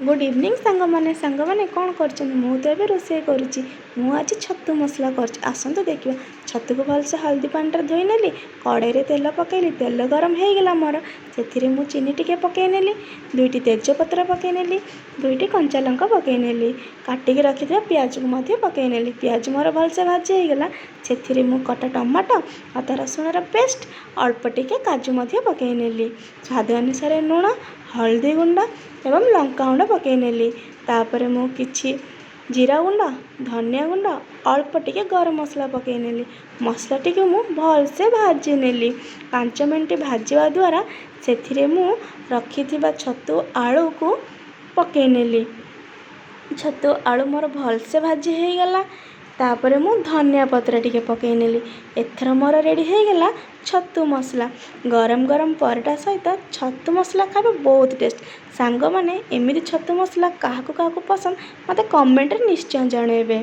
Good evening ସାଙ୍ଗମାନେ। ସାଙ୍ଗମାନେ, କ'ଣ କରୁଛନ୍ତି? ମୁଁ ତ ଏବେ ରୋଷେଇ କରୁଛି। ମୁଁ ଆଜି ଛତୁ ମସଲା କରୁଛି, ଆସନ୍ତୁ ଦେଖିବା। ଛତୁକୁ ଭଲସେ ହଳଦୀ ପାଣିରେ ଧୋଇ ନେଲି। କଡ଼େଇରେ ତେଲ ପକାଇଲି। ତେଲ ଗରମ ହେଇଗଲା ମୋର। ସେଥିରେ ମୁଁ ଚିନି ଟିକେ ପକାଇ ନେଲି, ଦୁଇଟି ତେଜପତ୍ର ପକାଇ ନେଲି, ଦୁଇଟି କଞ୍ଚା ଲଙ୍କା ପକାଇ ନେଲି, କାଟିକି ରଖିଥିବା ପିଆଜକୁ ମଧ୍ୟ ପକାଇ ନେଲି। ପିଆଜ ମୋର ଭଲସେ ଭାଜି ହେଇଗଲା। ସେଥିରେ ମୁଁ କଟା ଟମାଟୋ, ଅଦା ରସୁଣର ପେଷ୍ଟ, ଅଳ୍ପ ଟିକେ କାଜୁ ମଧ୍ୟ ପକାଇ ନେଲି। ସ୍ୱାଦ ଅନୁସାରେ ଲୁଣ, ହଳଦୀ ଗୁଣ୍ଡ ଏବଂ ଲଙ୍କା ଗୁଣ୍ଡ ପକାଇ ନେଲି। ତାପରେ ମୁଁ କିଛି ଜିରା ଗୁଣ୍ଡ, ଧନିଆ ଗୁଣ୍ଡ, ଅଳ୍ପ ଟିକେ ଗରମ ମସଲା ପକାଇ ନେଲି। ମସଲାଟିକୁ ମୁଁ ଭଲସେ ଭାଜି ନେଲି। 5 ମିନିଟ୍ ଭାଜିବା ଦ୍ୱାରା ସେଥିରେ ମୁଁ ରଖିଥିବା ଛତୁ ଆଳୁକୁ ପକାଇ ନେଲି। ଛତୁ ଆଳୁ ମୋର ଭଲସେ ଭାଜି ହେଇଗଲା। ତାପରେ ମୁଁ ଧନିଆ ପତ୍ର ଟିକେ ପକାଇ ନେଲି। ଏଥର ମୋର ରେଡ଼ି ହେଇଗଲା ଛତୁ ମସଲା। ଗରମ ଗରମ ପରଟା ସହିତ ଛତୁ ମସଲା ଖାଇବା ବହୁତ ଟେଷ୍ଟ। ସାଙ୍ଗମାନେ, ଏମିତି ଛତୁ ମସଲା କାହାକୁ କାହାକୁ ପସନ୍ଦ, ମୋତେ କମେଣ୍ଟରେ ନିଶ୍ଚୟ ଜଣାଇବେ।